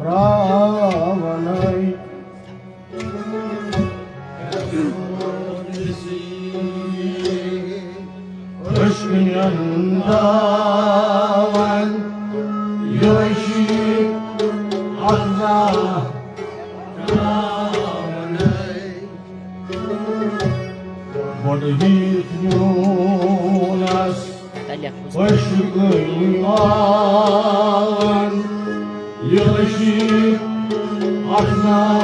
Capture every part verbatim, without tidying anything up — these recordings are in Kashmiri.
تراونے۔ اشکنین داوان یوشی اخنا تراونے۔ گۄڈٕ ییٖتھ میونس عشقٕے آوان، یہِ عشق اخنا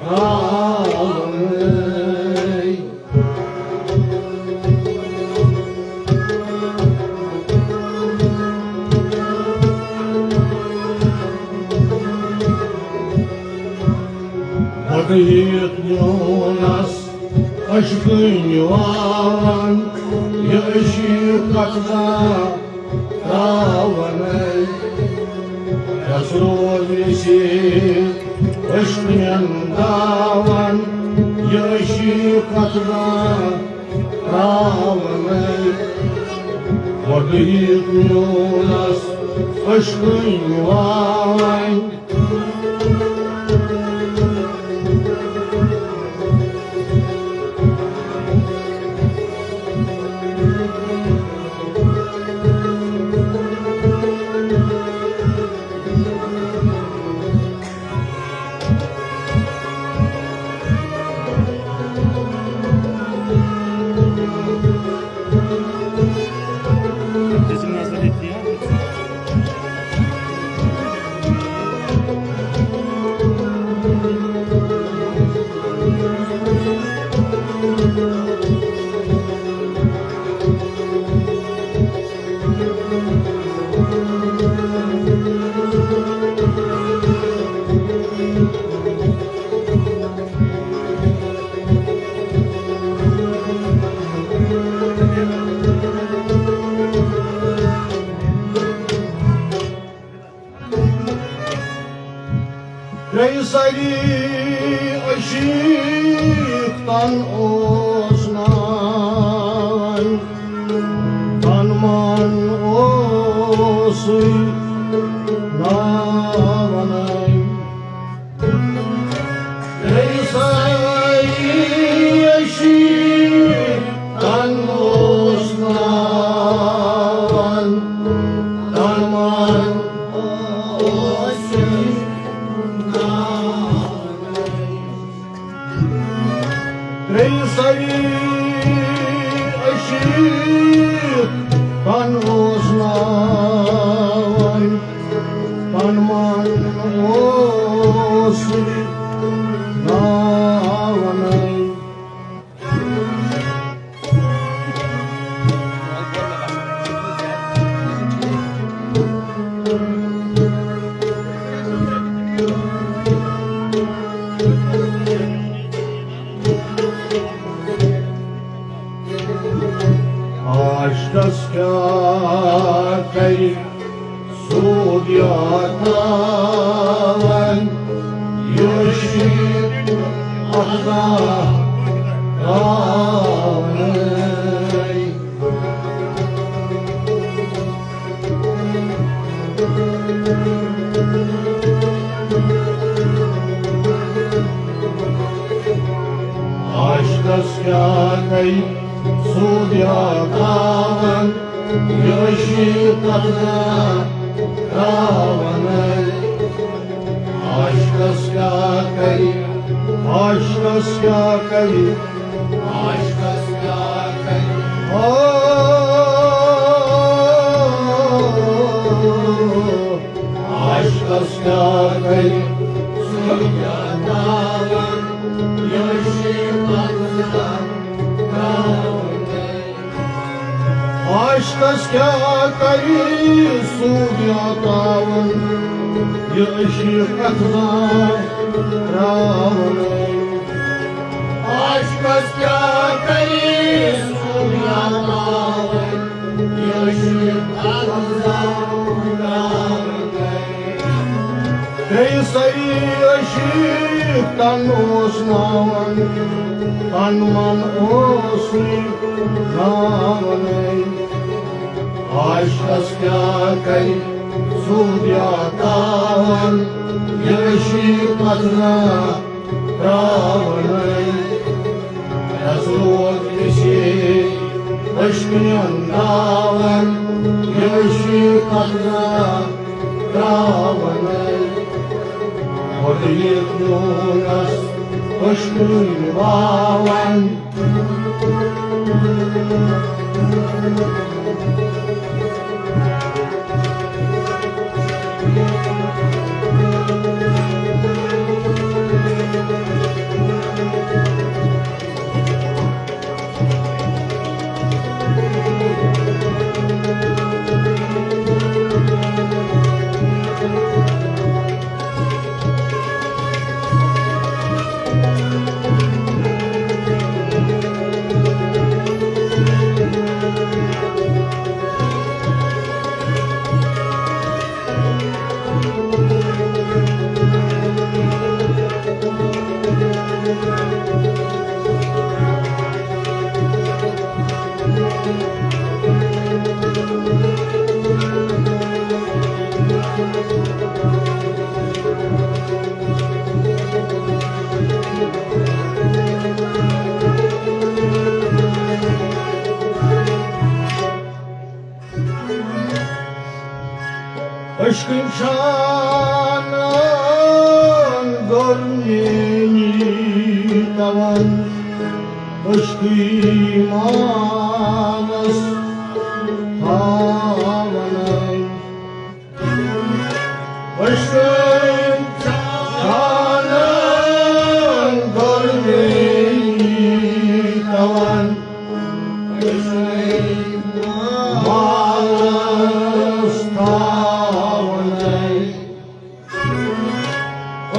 تراونے۔ گۄڈٕ ییٖتھ میونس عشقٕے نِواوان، یہِ عشق اخنا تراونے۔ یس روز نصیب عشقین داوان، یہِ عشق اخنا تراونے۔ گۄڈٕ ییٖتھ میونس عشقٕے نِواوان۔ ترٛیٚیہِ سَری عشیٖق تَن اوس ناوَن، تَن من اوسُے ناوَنَے۔ ترٛیٚیہِ سَری عشیٖق تَن اوس ناوَن، تَن من اوسُے ناوَنَے۔ ترٛیٚیہِ سَری عشیٖق تَن اوس ناوَن، تَن من اوس ناوَنَے۔ عاشقس کیٛاہ کرِ سود یا تاوان، یہِ عشق اخنا تراونے۔ عاشقس کیٛاہ کرِ سود یا تاوان، یہِ عشق اخنا تراونے۔ عاشقس کیٛاہ کرِ، عاشقس کیٛاہ کرِ، عاشقس کیٛاہ کرِ۔ آ، عاشقس کیٛاہ کرِ، سُہ کیٛاہ تاوان، یہِ عشق اخنا تراونے۔ عاشقس کیٛاہ کرِ سود یا تاوان، یہِ عشق اخنا تراونے۔ عاشقس کیٛاہ کرِ سود یا تاوان، یہِ عشق اخنا تراونے۔ ترٛیٚیہِ سَری عشیٖق تَن اوس ناوَن، تَن من اوسُے ناوَنَے۔ عاشقس کیٛاہ کرِ سوٗدیا تاوَن، یہِ عشیٖق پَتہٕ نہ ترٛاوَنَے۔ اَسہِ روز أسی عشقہٕ نِیَن ناوَن، یہِ عشیٖق پَتہٕ نہ ترٛاوَنَے۔ گۄڈٕ یہِ یوٗنَس عشقہٕ نِنۍ واوَن۔ عشقٕنۍ شانن گوٚر میٛٲنی توان، عشقٕے مانس تھاونے۔ عشقٕنۍ شانن گوٚر میٛٲنی توان، عشقٕے مانس تھاونے۔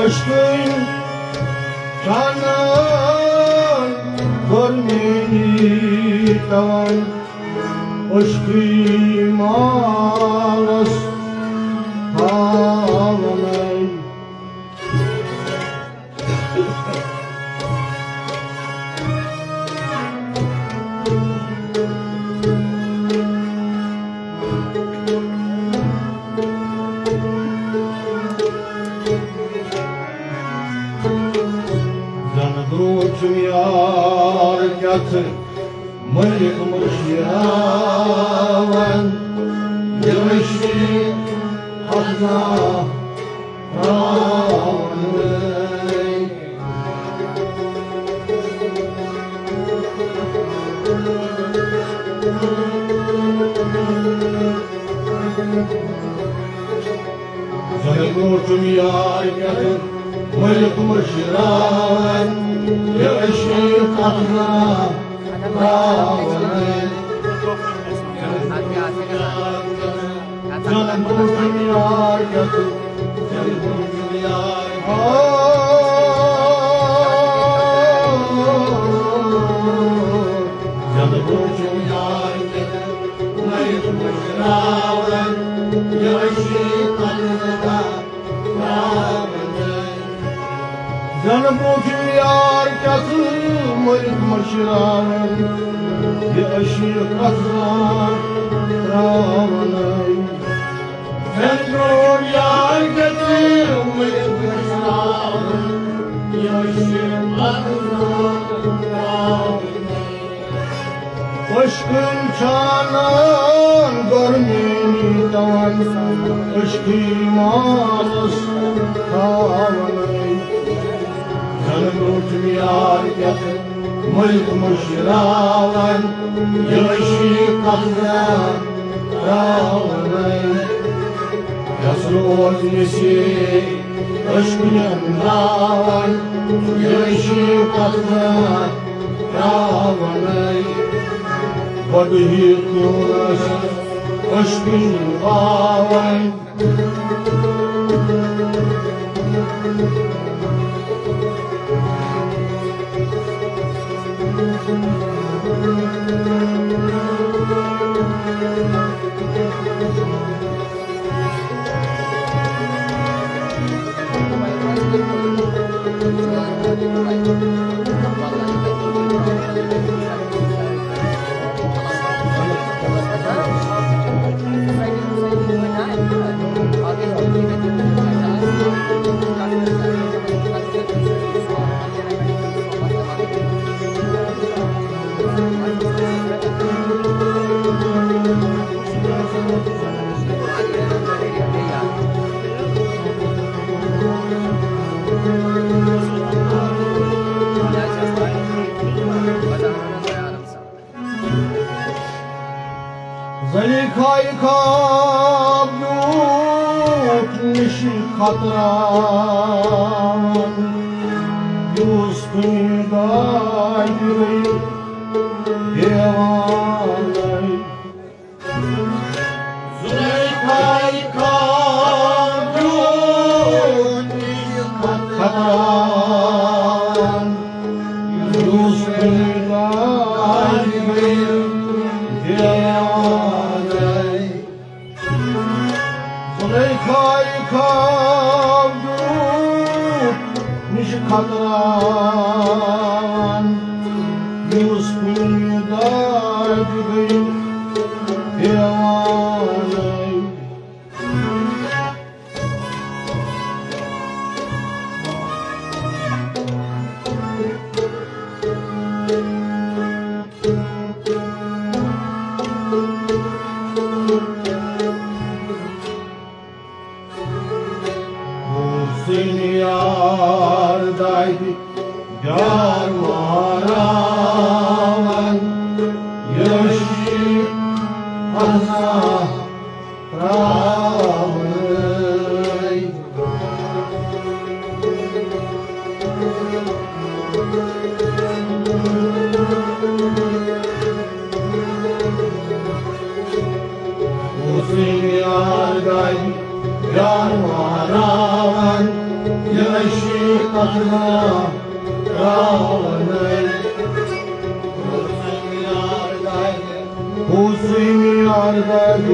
عشقٕنۍ شانن گوٚر میٛٲنی توان، عشقٕے مانس تھاونے۔ زن برونٛٹھ چھُم یار کیٛاہ ژٕ مٔلِک مٔشراوان، یہِ عشق خزانہٕ تھاوان۔ زن برونٛٹھ چھُم یار کیٛاہ ژٕ مٔلِک مٔشراوان، یہِ عشق خزانہٕ تھاوان۔ زن برونٛٹھ چھُم یار کیٛاہ ژٕ، زن برونٛٹھ چھُم یار۔ آ، زن برونٛٹھ چھُم یار کیٛاہ ژٕ، مٔلِک مٔشراوان، یہِ عشق خزانہٕ زن برونٛٹھ چھُم یار کیٛاہ ژٕ مٔلِک مٔشراوان، یہِ عشق خزانہٕ ترٛاونے۔ زن برونٛٹھ یار کیٛاہ ژٕ مٔلِک مٔشراوان، یہِ عشق خزانہٕ ترٛاونے۔ عشقٕنۍ شانن گوٚر میٛٲنی توان، عشقٕے مانس تھاونے۔ زن برونٛٹھ چھُم یار کیٛاہ ژٕ مٔلِک مٔشراوان، یہِ عشق خزانہٕ ترٛاونے۔ یس روز یسی عشقہٕ نِیَن ناوَن، یہِ عشق خزانہٕ ترٛاونے۔ گۄڈٕ یہِ یوٗنس عشقٕنۍ واوَن۔ خواب یوٗت نِش خطراوان، یُس کُنہِ دادِ گٔیہِ دیوانَے۔ زلیخای خواب یوٗت نِش خطراوان، یُس کُنہِ دادِ گٔیہِ دیوانَے۔ زلیخای خواب یوٗت نِش خطراوان، یُس کُنہِ دادِ گٔیہِ دیوانَے۔ حسین یار دادِ یار ماراوان، یشی پناہ تراونے۔ حسین یار دادِ یار ماراوان، یشی پناہ تراونے۔ حسین یار دادِ، حسین یار دادِ۔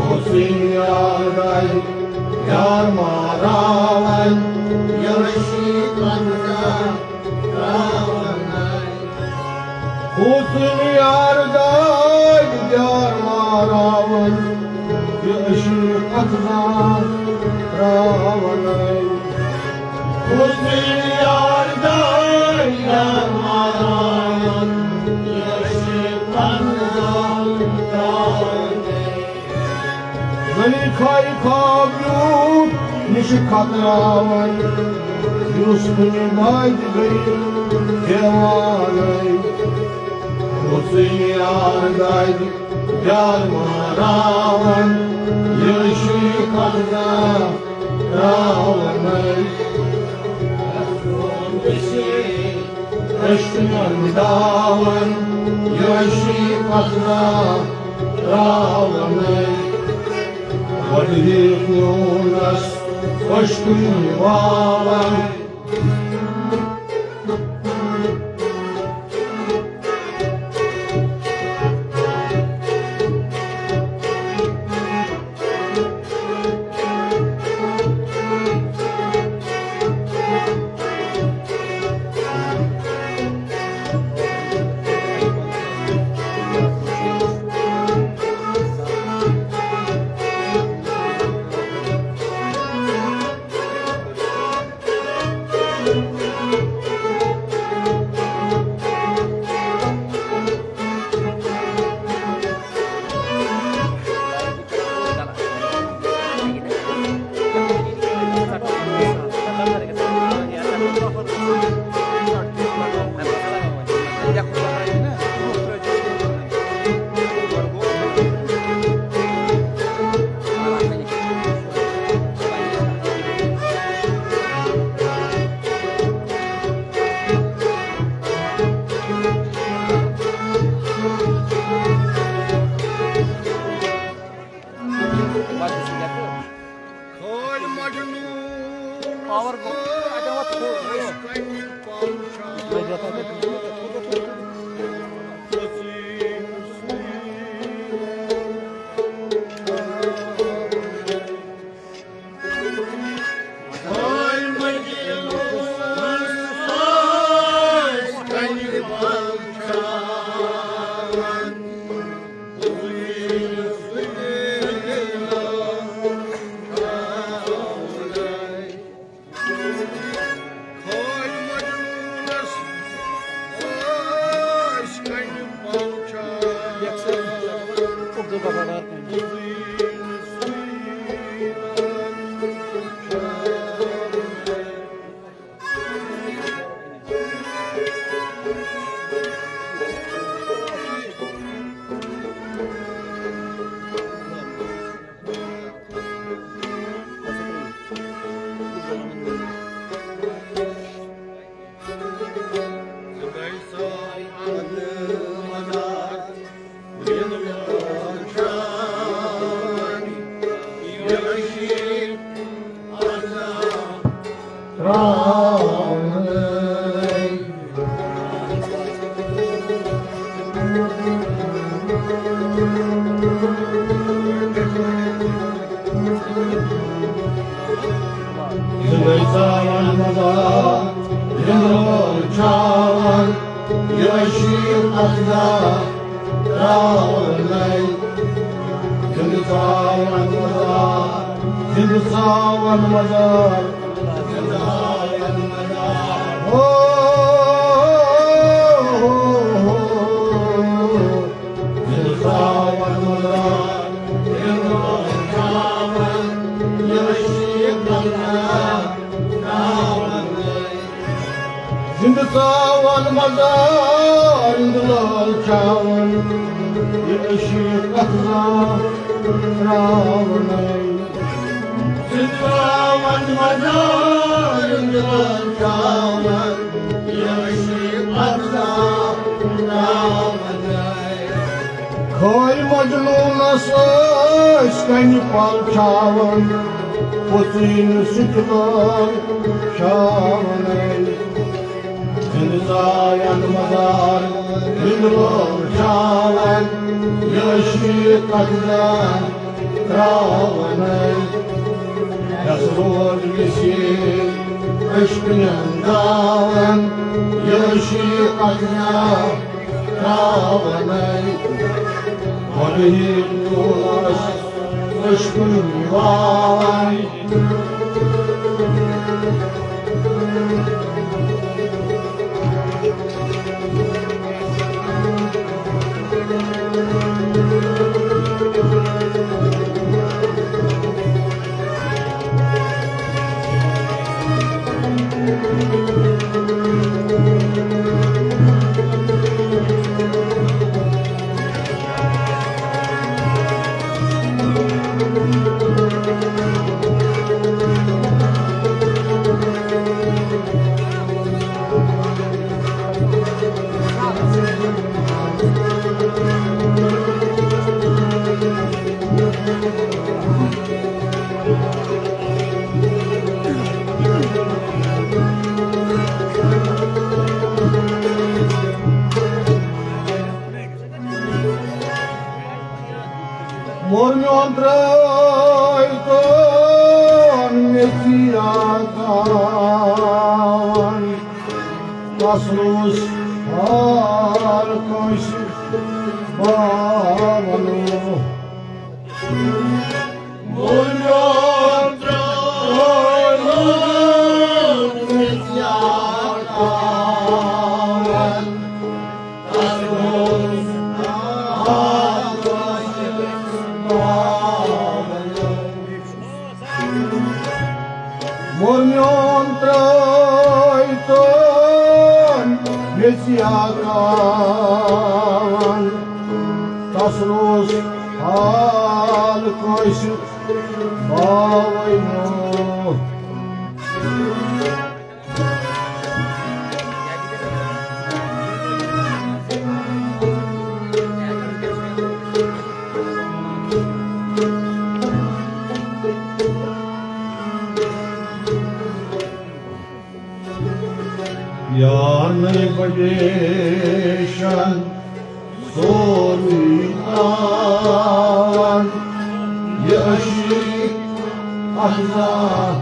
حسین یار دادِ یار ماراوان، یشی پناہ تراونے۔ حسین یار دادِ یار ماراوان، یشی پناہ تراونے۔ حسین یار دادِ یار ماراوان، یشی پناہ تراونے۔ زلیخای خواب یوٗت نِش خطراوان، یُس کُنہِ دادِ گٔیہِ دیوانَے۔ حسین یار دادِ یار ماراوان، یشی پناہ تراونے۔ اشکن داوان، یشی پناہ تراونے۔ وڈی نونس اشکن واوان۔ زندے ژاوان مزار، زندٕ لول چھاوان، یہِ عشیٖق اکھ داہ تراوان نَے۔ زندٕ ژاوان مزار، زندٕ ژاوان مزار، زندٕ ژاوان مزار۔ ہو، ہو، ہو، ہو۔ زندٕ ژاوان مزار، زندٕ ژاوان، یہِ عشیٖق اکھ داہ تراوان نَے۔ زندٕ ژاوان مزار، زندٕ لول چھاوان، یہِ عشیٖق اکھ داہ تراوان نَے۔ زندٕ ژاوان مزار، زندٕ لول چھاوان، یہِ عشیٖق اکھ داہ تراوان نَے۔ کھٲلۍ مجنوٗنس ٲسۍ کنہِ پل چھاوان، پوٚژٕے نہٕ سُہ تہِ لٲل چھاوان۔ زندٕ ژاوان مزار، زندٕ لول چھاوان، یہِ عشیٖق اکھ داہ تراوان۔ یس روز مِسے عشقہٕ نٮ۪ن داوان، یہِ عشیٖق اکھ داہ تراوان۔ گۄڈٕ ییٚلہِ اوس عشقہٕ نِوان۔ مور میون ترٛٲوۍ تون مےٚ ژِیا تاوان، تس روز حال کٲنٛسہِ باوَن۔ مور میون ترٛٲوۍ تون مےٚ ژِیا تاوان، مور میون ترٛٲوۍ تون مےٚ ژِیا تاوان، تس روز حال کٲنٛسہِ باوَن۔ یارنٕے بجے شن سورُے تان، یہِ عشیٖق اکھ داہ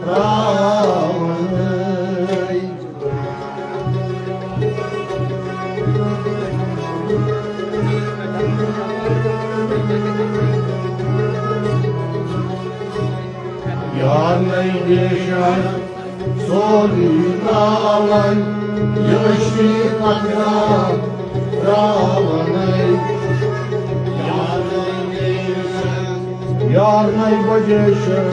تراوان۔ یارنٕے بجے شن سورُے تراوان، یہِ عشیٖق اکھ داہ تراوان۔ یارنٕے بجے شن،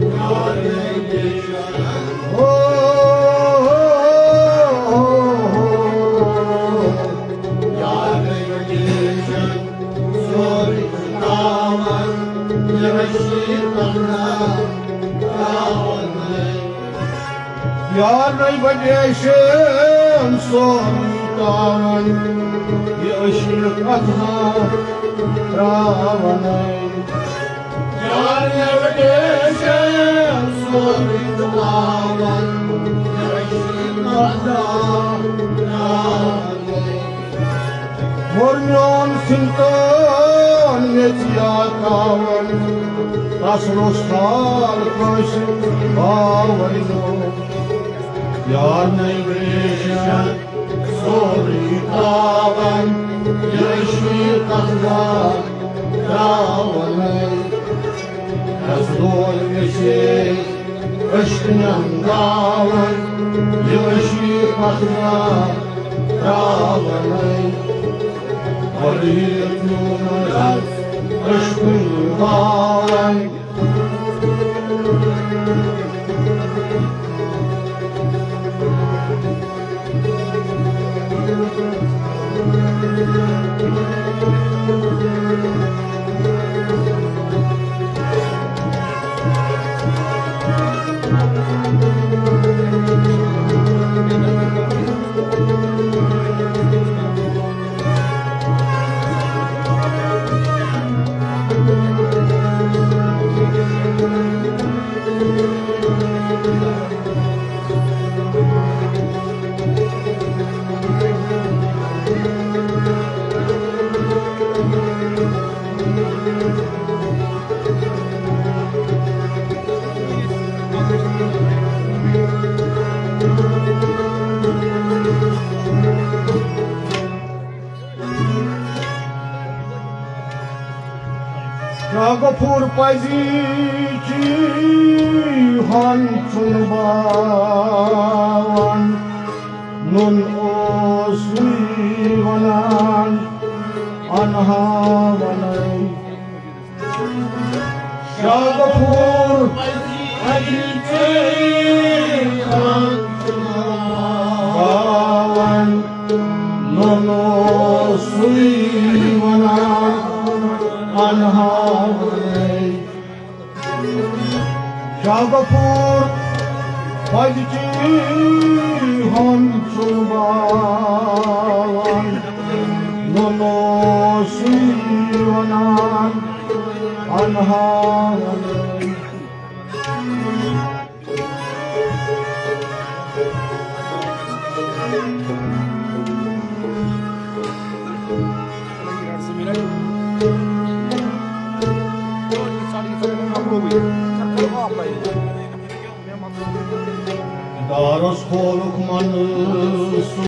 یارنٕے بجے شن۔ ہو، ہو، ہو، ہو۔ یارنٕے بجے شن سورُے تراوان، یہِ عشیٖق اکھ داہ تراوان۔ یارنٕے بجے شن سورُے تراوان، یہِ عشیٖق اکھ داہ تراوان۔ یارنٕے بجے شن سورُے تراوان، یہِ عشیٖق اکھ داہ تراوان۔ تان ییٚتہِ یا تاوَن، تَس روٚس حال کٲنٛسہِ باوَے نوٚو۔ یار نَے ویشن سورُے تاوَن، یہِ عشیٖق اَتھ گار ترٛاوَنے۔ اَسہِ لوگ ویشے عشقہٕ نٮ۪نٛداوَن، یہِ عشیٖق اَتھ گار ترٛاوَنے۔ گۄڈٕ ییٚلہِ میون عشق نِبھاوَے۔ شاہ غفور پزی چی ہن چُن باوان، نُن اوسُے ونان، انہا ونَے۔ شاہ غفور پزی چی ہن چُن باوان، نُن اوسُے ونان، انہا ونَے۔ شاہ غفور پزی چی ہن چُن باوان، نُن اوسُے ونان، انہا ونَے۔ دارس کھولُکھ منصور۔